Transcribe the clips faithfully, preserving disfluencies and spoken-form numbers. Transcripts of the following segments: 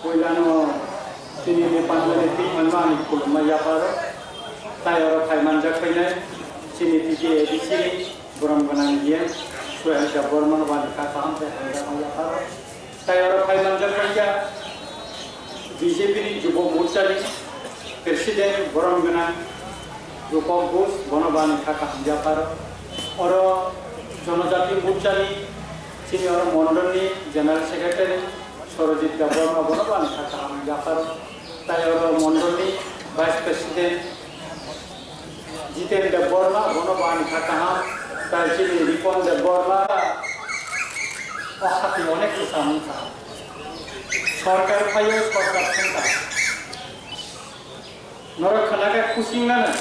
Puilano chini department ni twi manma ani khulumma yapharo. Tai oro phai manjak phainai chini T T A D C ni borom gwnang D M Suhel Debbarma no bani kha kaham tei hamjakma yapharo. Tai oro phai manjak phaikha B J P ni Jubo Morcha ni President borom gwnang Rupak Ghosh, bono bani kha kaham yapharo. Oro Jonojati Morcha ni chini oro mondol ni General Secretary Sorojit Debbarma, bono bani kha kaham yapharo. Tai oro mondol ni Vice President Jiten Debbarma, bono bani kha kaham. Tai chini Ripon Debbarma, o hati onek kisa wngkha. Sorkar phaio, sorkar thangkha. Norok khwna khe khusing nana.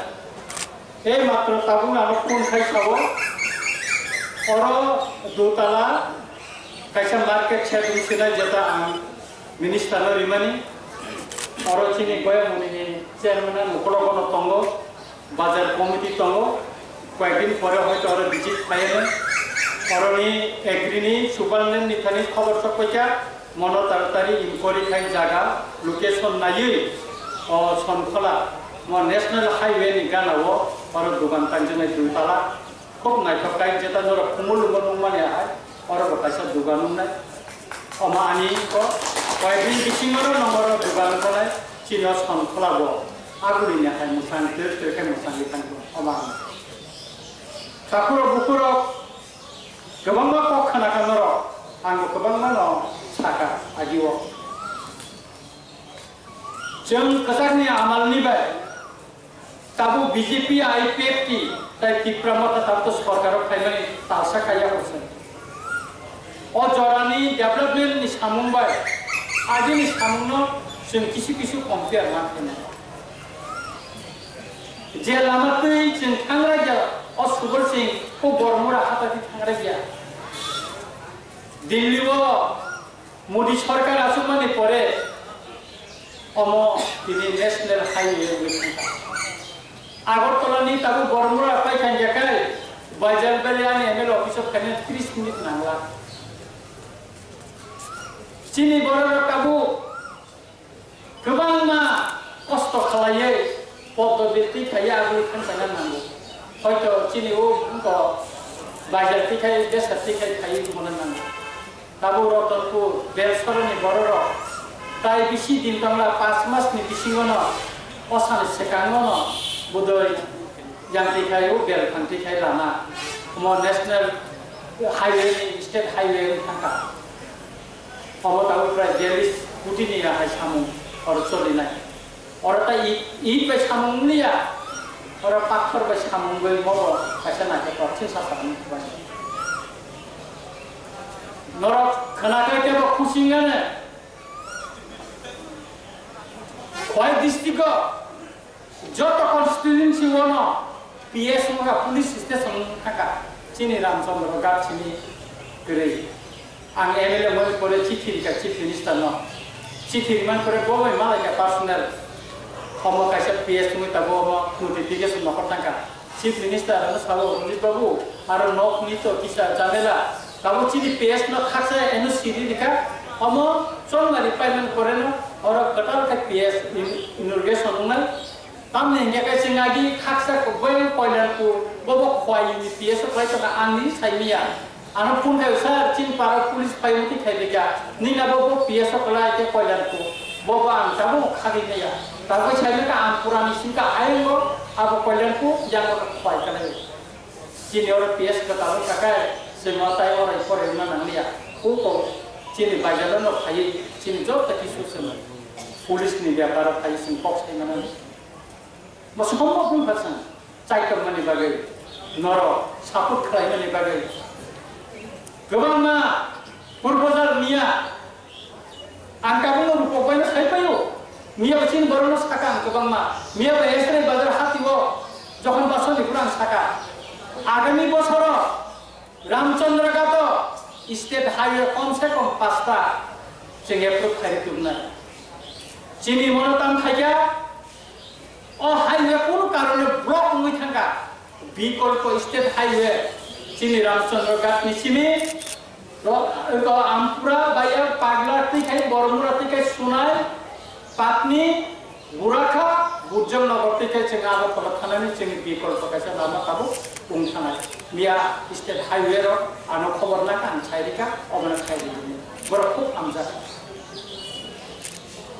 Ei matro tabuk ano phone khai sao. Oro dotala kaisa market shed wng sinai, jeta ang minister no rimani. Oro chini Goyamuni ni chairman ano ukolog no tongo, bazar committee tongo. Koyekdin pore hoito oro visit khlaiwi oroni agri ni superintendent ni thani khobor sok paikha. Mono taratari inquiry khai jaga location naiwi o Sonkhola mo National Highway ni gana o oro dugan tangjak nai dui tala. Khub naithok khai jeta norok khumul lumo nukmani ahai oro bo kaisa dugan wngnai. Omo ani ko koyekdin bisingo no nongoro dugan wngnai chini o Sonkhola bo aguli ni hai mwsang ter ter khe mwsang wi thangkho omo ang. Takhurok bukhurok kwbangma kok khna kha norok, ang bo kwbangma no sakha agio. Chwng kwchakni amalni bai tabuk B J P, I P F T tai Tipra Motha tabuk sorkaro phaimani talsa khaiya hwsai. O jorani development ni samung bai agini samungno chwng kisu kisu compare ma khainai. Je lama twi chwng thangra ya, o Subal Singh o Bormura hatati thangra ya. Delhi o Modi sarkar achukmani pore omo tini National Highway wngwi thangkha. Agartala ni tabuk Bormura pai thangya khai Baijal Valley ani M L A office o phaina tris minute nangla. Chini borok rok tabuk kwbangma kosto khalaiwi poddo bil twi khaiwi agwi thangsana nango. Hoito chini o wngkha bajar twi khai, besa twi khai khaiwi tongna nango. Tabuk Ratanpur, Belsoroni bororok tai bisi din tongla, panch masni bisingono, o sani swkangono budoi yang twi khai o bel phang twi khai lama. Omo National Highway ni, State Highway wng thangkha. Obo tabuk prai bialis koti ni ahai samung oro cholinai. Oro ta it, it bai samung wngya, oro pathor bai samung bai mobo kaisa naikhe tor chini sasa wngkha. Norok khwnakhai kebo khusingane. Khowai district o Joto constituency o no P S wngkha, police station wngkha chini Ramchandra Ghat simi kwrwi. Ang M L A wngmani pore chithi rikha Chief Minister no. Chithi rimani pore bo bai malaikha personal. Omo kaisa P S wngwi tabuk omo notification nokhor thangkha. Chief Minister ano sao, "Ranjit babu, aro nok ni to kisa jamela. Tabuk chini P S no khaksa N O C ri rikha. Omo chongmari paimani pore no oro kwtal khe P S in-, inauguration wngnai." Tamni hingke khe chwng agi khaksa kok boyang Koilanpur, bobo Khowai ni P S o khlai tongkha, ang nini sai miya. Ano phone khai, "Sir, chini para police pai mukti khai dikha, nini abo bo P S o khlai khe Koilanpur, bobo ang tabuk khagwi maya." Tabuk sai maka ang pura ni singka ayang go, abo Koilanpur, yang go Khowai khlai. Chini oro P S kwtal wngkha khe, chwng o tai oro pore wngna nangliya. Kok kok chini baijalo no phaiwi, chini joto kisu chwng police ni beparo phaiwi chwng kok sai mano. Bo sokombo bwkha chwng chaitok mani bagwi, norok support khlai mani bagwi. Kwbangma purbojar miya ang tabukno rupok baino sai paio. Miya bo chini borokno saka ang kwbangma. Miya bo Esrai bazar hatio jokhon basoni phuru ang saka. Agami bosoro Ramchandra Ghato state highway komse kom pasta chwng approve khairi tubnai. Chini mono tam khaikha, o highway kunu karone block wngwi thangkha. Bikolpo state highway chini Ramchandra Ghat ni simi Eko Ampura baya Pagla twi khai Bormura twi khai Sunai Patni Gurakha Gurjam Nagar twi khai chwng Agartala thanani chwng bikolpo kaisa lama tabuk wng thanai. Miya state highway rok ano khobor naka ang sai rika obono khai rikha. Borok khub hamjak.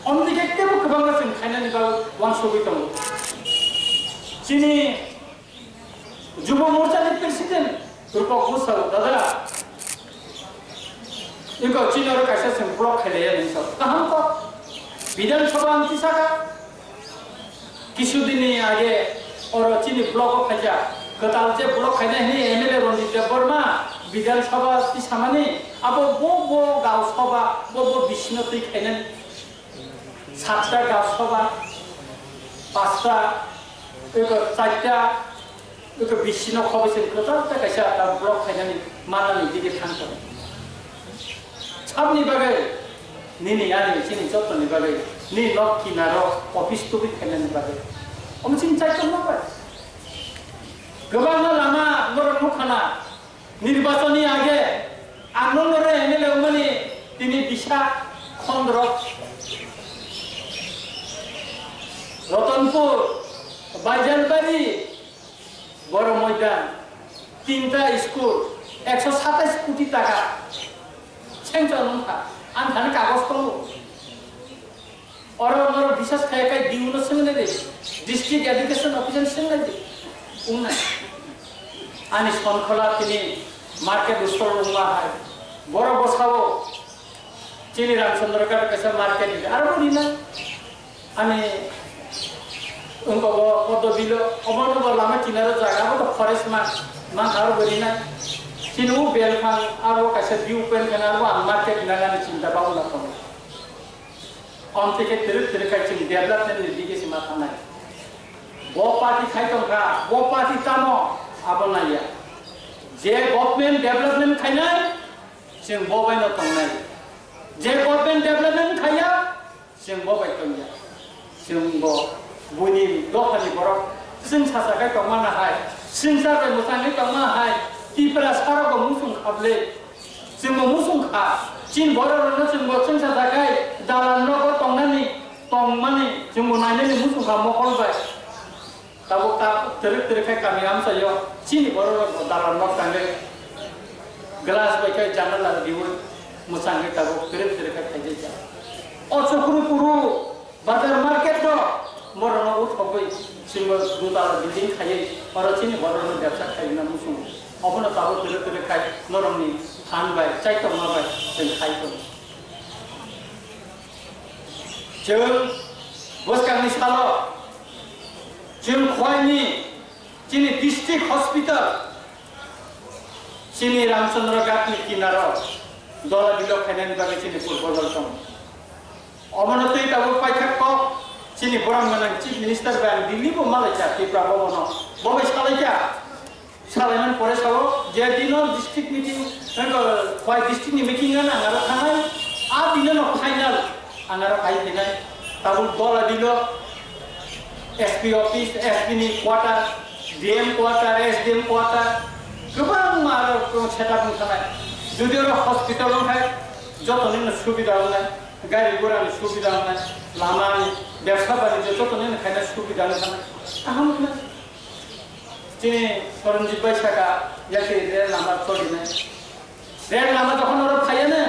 Omni khe tebo kwbangma chwng khainani bagwi uansugwi tongo. Chini Jubo Morchani President Rupak Busa, dada, iko chini oro kaisa chwng block khailaiya hinwi sa. Kaham kok. Bidhan Sabha ang tisaka. Kisu dini age oro chini block o phaikha. Kwtal je block khainai hwnwi M L A Ranjit Debbarma Bidhan Sabha tisamani abo bo bo Gao Sabha bo bo bisino twi khainani. Satta Gao Sabha, pasta, eko charta, eko bisino khoboi se kwtal ta kaisa ta block khainani manani dige thang tongo. Sabni bagwi, nini ani chini jottoni bagwi, nini nok kinaro office tubui khainani bagwi. Omo chini chai tongma bai. Kwbangma lama norok nukha na, nirbachonni age ang nokno re M L A wngmani tini bisa khondrok Ratanpur, Baijalbari, Boro Moidan, tinta school, ekso satais koti taka sanction wngkha. Ang thani kagoj tongo. Oro norok bisas khai khai D O no swngnai de, District Education Officer swngnai de. Wngnai. Ani Sonkhola tini market ustor wngma hai. Borok bwsao chini Ramchandra Ghat kaisa market di. Aro bo rina. Ani wngko bo Poddo Bilo, obono bo lama kinaro jaga, abo to forest ma, ma aro bo rina. Chini o belphang aro kaisa view point khana aro ang market nangani chinta babula tongo. Omtwi khe twrwk twrwk khai chini development ni dige se ma thangnai. Bo party khai tongkha, bo party tamo abo naiya. Je government development khainai, chwng bo bai no tongnai. Je government development khaiya, chwng bo bai tongya. Chwng bo buini dophani borok chwng sacha khai tongmana hai, swngchar bai mwchangwi tongma hai, Tipra sarok bo muchung khablwi. Chwngbo muchung kha, chini borok rokno chwngbo chwngsa jakhai dalan nogo tongnani, tongmani chwngbo nainani muchung kha mokol bai. Tabuk ta twrwk twrwk khai kami amchaio chini borok rokbo dalan nok tangwi glass bai khai janala riwi mwchangwi tabuk twrwk twrwk khai khaijai kha. O chukru kuru Bazar market no borokno uthogwi chwngbo dutala building khaiwi oro chini borokno bebsa khaina muchungo. Obono tabuk twrwk twrwk khai norokni phan bai chaitokma bai chwng khai tongo. Chwng bwskangni salo chwng Khwaini chini district hospital chini Ramchandra Ghatni kinaro dola bilo khainani bagwi chini proposal tongo. Omono twi tabuk paithak kok chini borom gwnang Chief Minister bai ang Delhi bo malaikha Tripura Bhavan o. Bo bai salaikha. Salaimani pore sao je dino district meeting, khwai district ni meeting ano ang aro thangnai. A dino no final ang aro khai phainai. Tabuk dola bilo S P office, S P ni quarter, D M quarter, S D M quarter, kwbangma aro setup wng thangnai. Jodi oro hospital wng khai, joto nino subida wngnai, gari gura ni subida wngnai, lama ni, bebsa banijyo joto nino khaina subida wng thangnai. Kaham wngnai. Chini Soronjit bai saka, yake rel lama cholinai. Rel lama jokhon oro phaiya na,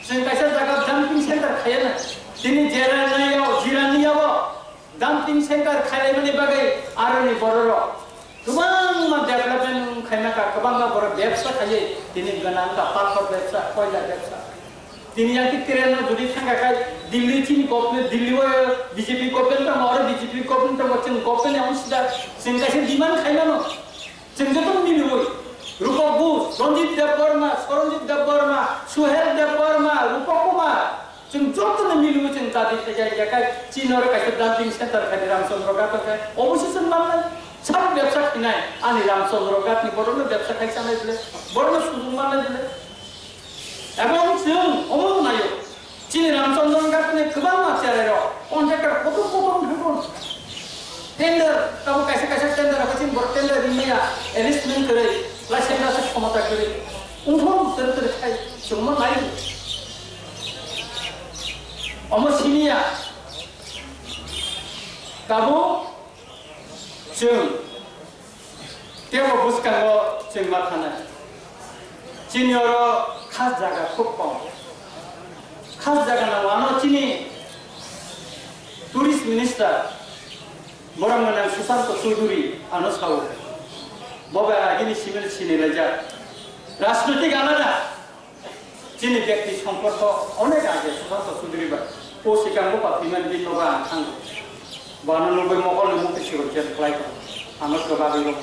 chwng kaisa jaga dumping center khaiya na. Tini jera nai yao, jira ni yao, dumping center khailaimani bagwi aroni bororok kwbangma development wng khaima kha, kwbangma borok bebsa khaiwi tini gwnang kha, pathor bebsa, koila bebsa. Tini yang ki train no jodi thangka khai Delhi chini government, Delhi o B J P government tongo, oro B J P government tongo, chwng government yang sida chwng kaisa demand khaimano. Chwng joto miliwi, Rupak Bush, Ranjit Debbarma, Soronjit Debbarma, Suhel Debbarma, Rupak Kumar, chwng joto no miliwi chwng dadi khaijak ya khai chini oro kaisa dumping center khai Ramchandra Ghat khai, obo se chwng mannai. Sabo bebsa khainai, ani Ramchandra Ghat ni borok no bebsa khai chanai bile, borok no sujung mannai bile. Ebong chwng omo naio, chini Ramchandra Ghat ni kwbangma cherai rok contractor kotor kotor wngkha tender, tamo kaisa kaisa tender rok chini borok tender rimaya, arrangement kwrwi, license khomota kwrwi. Wngthok tere tere khai chwngma nai. Omo siniya. Tabuk chwng tebo bwskango chwng ma thanai. Chini oro khas jaga khub kom. Khas jaga nang ano chini tourist minister borok nang Sushanta Chowdhury ano sao. Bo bai agini simil sini laijak. Rajnitik alada. Chini bekti somporko onek age Sushanta Chowdhury bai. O sikang bo pathimani bini nogo ang thango. Bo ano nugui mokol ni mukti sikor chen khlai tong. Ano kebagwi rok.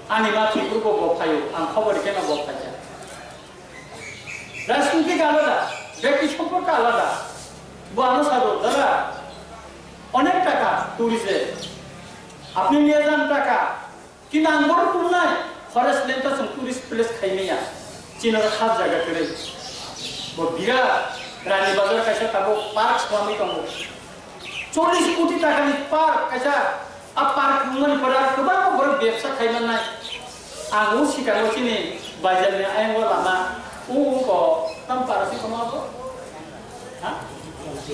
Ani ma thwiphurubo bo phaio, ang khobor rikhe no bo phaikha. Rajnitik alada, bekti somporko alada. Bo ano sabo, "Dada, onek taka tourism. Apni liye jaan taka." Kintu ang borok tumnai, forest land to chwng tourist place khaimaya. Chini oro khas jaga kwrwi. Bo birat Rani Bazar kaisa tabuk park swmamwi tongo. Chollish koti takani park kaisa, a park wngmani pore kwbangma borok bebsa khaimannai. Ang o sikango chini bazarni ayang o lama, o wngkha tam parasi kwma bo. Ha?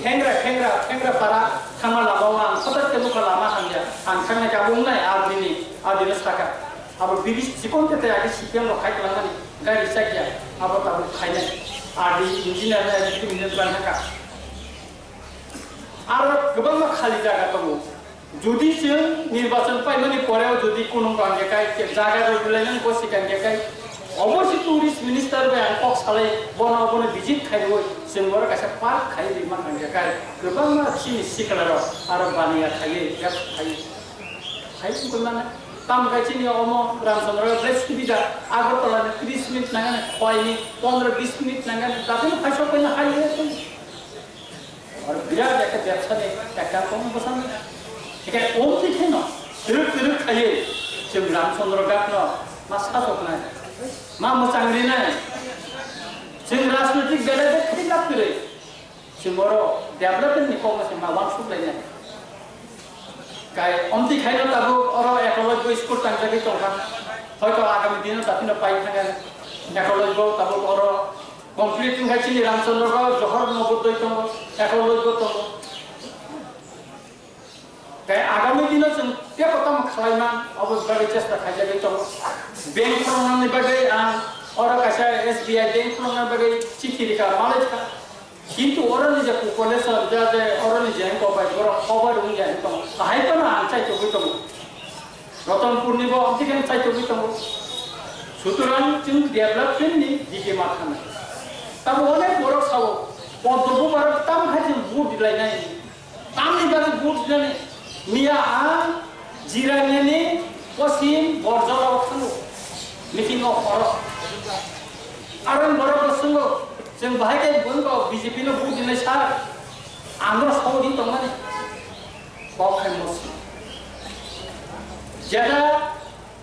Khengra, khengra, khengra para thangma lama o ang hothat khe nukha lama hamya. Ang thangna khe abo wngnai, a bini, a bini saka. Abo bini chikon tete agi C P M rok khai kwlangmani, gari chakya, abo tabuk khainai. A di engineer nai, agi engineer bwlai hakha. Aro kwbangma khali jaga tongo. Jodi chwng nirbachon paimani poreo jodi kunu kangya kai, jaga rwgwlainani bo sikangya kai, obo se tourist minister bai ang kok salai, bono obono visit khairwi chwng oro kaisa park khai rima kangya kai, kwbangma chini siklarok aro baniya khaiwi, yak khaiwi, khai wngkha mano. Tamo khe chini omo Ramchandra belai subida, Agartala ni tris minute nangani, Khowai ni pondro bis minute nangani, daphino khaisok paina hai hai. Oro birat ekta bebsa ni ekta kong bwsang. Ekai omtwi kheno twrwk twrwk khaiwi chwng Ramchandra Ghat no ma sajoknai, ma mwchang rinai. Chwng rajnitik belai de khailap kwrwi. Chwng oro development ni kok no se ma uansuk lainai. Kai omtwi khaino tabuk oro Eklavya school tangjagwi tongkha. Hoito agami dino daphino pai thangya Eklavya tabuk oro. Complete wngkha chini Ramchandra Ghat, Johor Navodaya tongo, Eklavya tongo. Tei agami dino chwng teibo tamo khlai man, abo bagwi chesta khaijagwi tongo. Bank khulumnani bagwi ang oro kaisa S B I bank khulumnani bagwi chithi rikha, malai kha. Kintu oroni je population, ja je oroni je wngkha bai borok hobar wngya wngkha. Kahai phano ang chaitogwi tongo. Ratanpur ni bo amtwi khe chaitogwi tongo. Sutorang chwng development ni dike ma thangna. Tamo onek borok sao, Poddo Bubar tam hai chwng vote dilainai. Tamni bagwi vote dilani. Miya ang Jirani ni Poschim Borjora o thango. Meeting o khoro. Aro borok bo swngo, chwng bahai khe bo B J P no vote dilai sir. Ang no sao di tongmani. Kok hai musi. Jeda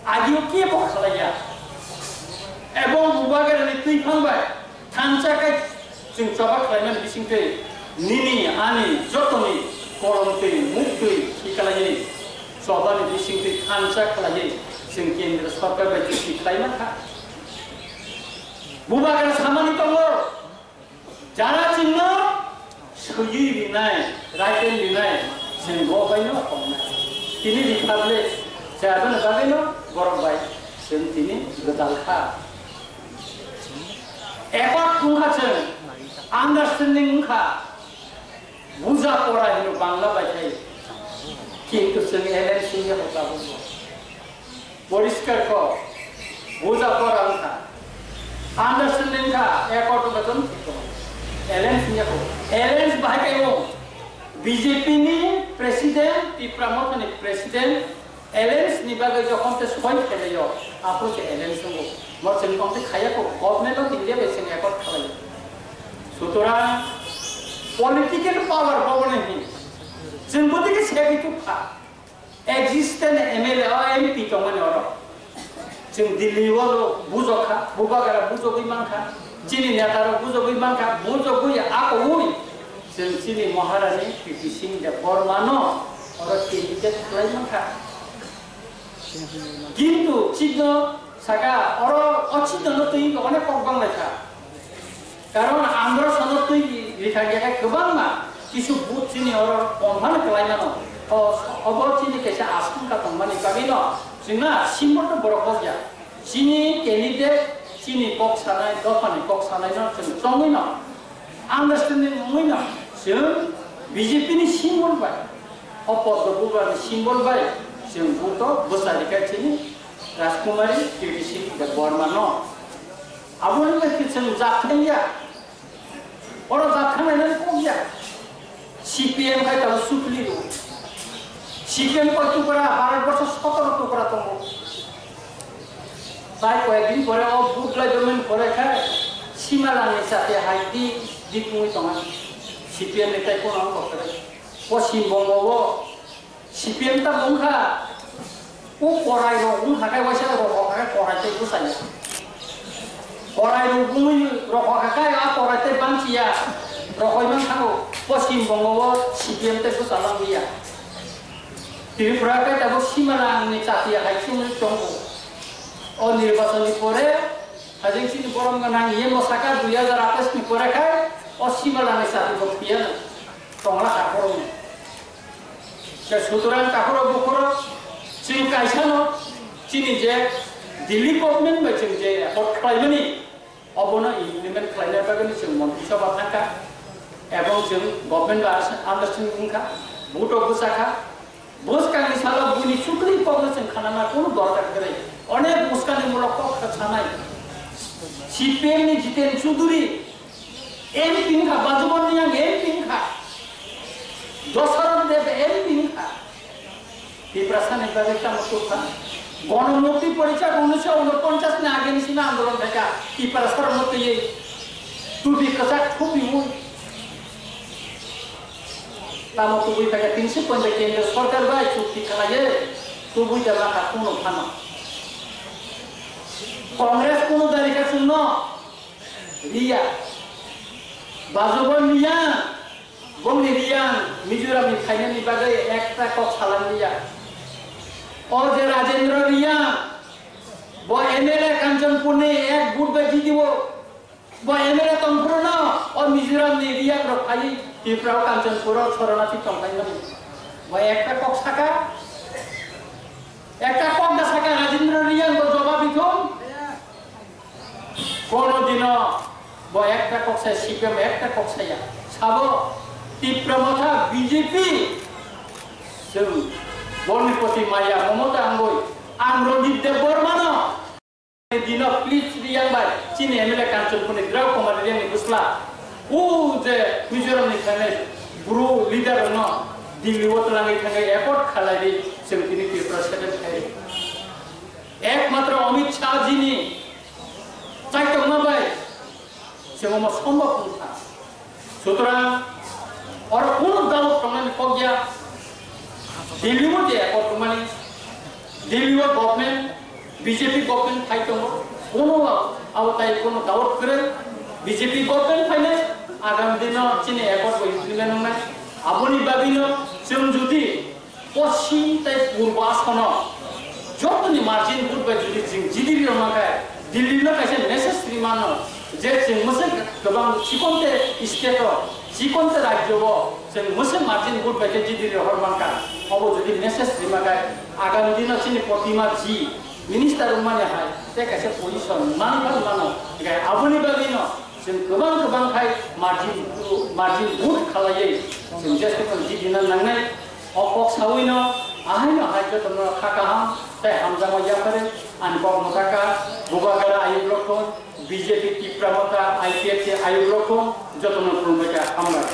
agio kebo khalaiya. Ebong Bubagrani twi phang bai thansa khai chwng choba khlaimani bisingtwi nini ani jotoni kolomtwi muktwi khikalaiwi chobani bisingtwi thansa khlaiwi chwng kendra sorkar bai chukti khlai mankha. Bubagra samani tongo. Jara chwngno swiwi rinai, raiten rinai, chwng bo baino tongnai. Tini Republic, se aboni bagwino borok bai chwng tini gwdal kha. Accord wngkha chwng, understanding wngkha, buja pora hino Bangla bai khai. Kintu chwng alliance wngya bo tabukbo. Poriskar kok, buja pora wngkha, understanding kha, accord wngkha, chwng thik tongo. Alliance wngya kho, alliance bahai kaibo B J P ni president, Tipra Motha ni president, alliance ni bagwi jokhon se soi khailaio, aphuru se alliance wngo. Mo chwng tongtwi khaiya kho, government of India bai chwng accord khlaio. Sutorang political power boboni hin. Chwng bwtwi khe segwi tukha. Existent M L A o M P tongmani oro. Chwng Delhi o bujok kha, Bubagra bujogwi man kha, chini neta rok bujogwi man kha, bujogwi akowi chwng chini Maharani P P Singh Debbarma no oro candidate khlai man kha. Kintu chikno Saka oro o chini no twi onek kok bang lai kha. Karon andro sono twi rikha khe kwbangma kisu booth chini oro komphano kwlai mano. O, obo chini kaisa asongka tongmani bagwi no chwngna symbol no borok hokya. Chini candidate, chini kok sanai, dophani kok sanai no chwng chongwi no, understanding wngwi no chwng B J P ni symbol bai, o Padma Pugani symbol bai chwng booth o bwsari kha chini Rajkumari Kirti Singh Debbarma no. Aboni bai khe chwng jak thangya. Oro jak thanglainani kok ya. C P M khai tabuk sukli rw. C P M koi tukra, Bharat borsho sotoro tukra tongo. Tai koyek din pore o booth lai dormani pore khai Simalangni chati hai di, di tungwi tongo. C P M ni tai kono wng kok khe. Poschim Bongo o C P M ta wngkha, o korai rok wngkha khe waisa rok hokha khe korai tei bwsaya. Korai rok wngwi rok hokha khe a korai tei bangchiya rok hoi man thango, Poschim Bongo o C P M tei bwsa langya. Tripura khe tabuk Simalangni chatiya hai chumui tongo. O nirbachon ni pore hajing chini borom gwnang yemo saka dui hajar atais ni pore khai o Simalangni chati bo phiya tongla kha borok ni. Khe sutorang takhoro bukhoro chini kaisano chini je Delhi government bai chwng je accord khlaimani obono implement khlaina bagwi chwng Montri Sabha thangkha ebong chwng government bai understanding wngkha, vote o bwchakha. Bwskangni salo buini chukli kokno chwng khanana kunu dorkar kwrwi. Onek bwskangni mulok kok kha sanai. C P M ni Jiten Chuduri M P wngkha, Bajubon Niyang M P wngkha, Dosarang Deb M P wngkha. Tiprasa ni bagwi tamo tukha. Gonomukti Porichad unisho unoponchas ni age ni simi andolon khaikha. Tiprasa rokno twiwi tubi kwchak thupiwi. Tamo tubui khaikha, tinsi point kendro sorkar bai chukti khalaiwi tubui da lakha kunu phano. Congress kunu dari kha chwngno riya. Bajubon Niyang, bongni Riyang Mizoram ni phainani bagwi ekta kok salam liya. O je Rajendra Riyang, bo M L A Kanchanpur ni ek vote bai jidi o. Bo M L A tongphuru no o Mizoram ni Riyang rok phai Tripura o Kanchanpur o Soronati tongphai mani. Bo ekta kok saka, ekta kok da saka Rajendra Riyang bo jobab ithum. Kono dino bo ekta kok saya, C P M ekta kok saya. Sabo Tipra Motha B J P, chwng boni proti maya, momota angoi, ang Ranjit Debbarma no dino please Riyang bai, chini M L A Kanchanpur ni Drau Kumar Riyang ni bwsla, o je Mizoram ni thangwi bru leader no Delhi o twlangwi thangwi accord khalai di, chwng tini Tripura seven khai. Ekmatro Amit Shah ji ni chaitokma bai chwng omo sombhob wngkha. Sutrang oro kunu doubt tongnani kok ya. Delhi o je accord tongmani, Delhi o government, B J P government phai tongo, kunu abo tai kunu doubt kwrwi. B J P government phainai agam dino chini accord bo implement wngnai. Aboni bagwino chwng jodi Poschim tei Purbo Asono jotoni margin vote bai jodi chwng jidi rwma khe, Delhi no kaisa message ri mano je chwng mwswk kwbang chikonte state o, chikonte rajyo o chwng mwswk margin vote bai khe jidi rwi hor mankha. Obo jodi message rima khe agami dino chini Protima ji minister wngmani hai tei kaisa position man phan mano. Hingkhe aboni bagwino chwng kwbang kwbang khai margin, margin vote khalaiwi chwng jeste phano jidina nangnai. O kok sawino ahaino hai jotono kha kaham tei hamjakma yapharwi ani kok mwthaka Bubagra ayuk rokon, B J P Tipra Motha, I P F T ayuk rokon jotono khulumbai kha, hambai.